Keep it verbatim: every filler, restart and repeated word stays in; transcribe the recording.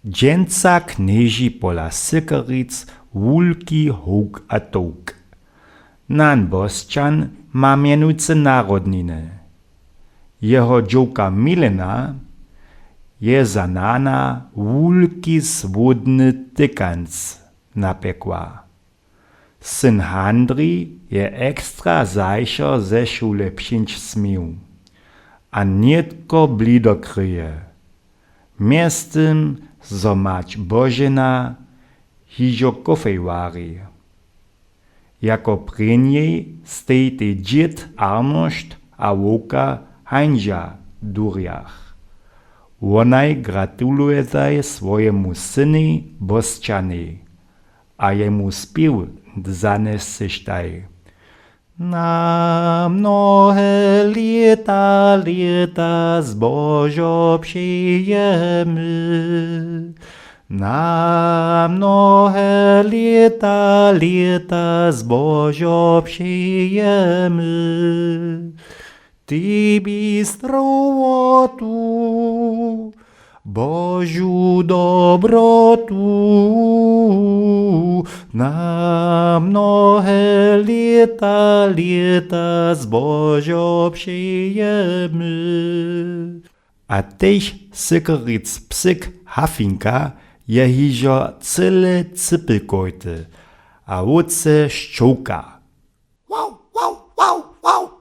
Dźensa knježi pola Sykeric wulki howk a towk. Nan Bosćan ma mjenujcy narodniny. Jeho dźowka Milena je za nana wulki słódny tykanc napjekła. Syn Handrij je ekstra zašo ze šule přińć směł a nětko blido kryje. Mjeztym zo mać Božena hižo kofej wari. Jako prěnjej stejitej dźěd Arnošt a wowka Hańža w durjach. Wonaj gratulujetaj swojemu synej Bosćanej a jemu spěw zaneseštaj. Na mnohe lěta, lěta zbožo přejemy. Na mnohe lěta, lěta zbožo přejemy. Tebi strowotu, Božu dobrotu, na mnohe lěta, lěta zbožo přejemy. A tež Sykeric psyk Hafinka je hižo cyle cypelkojty a wótře šćołka. Wow, wow, wow, wow.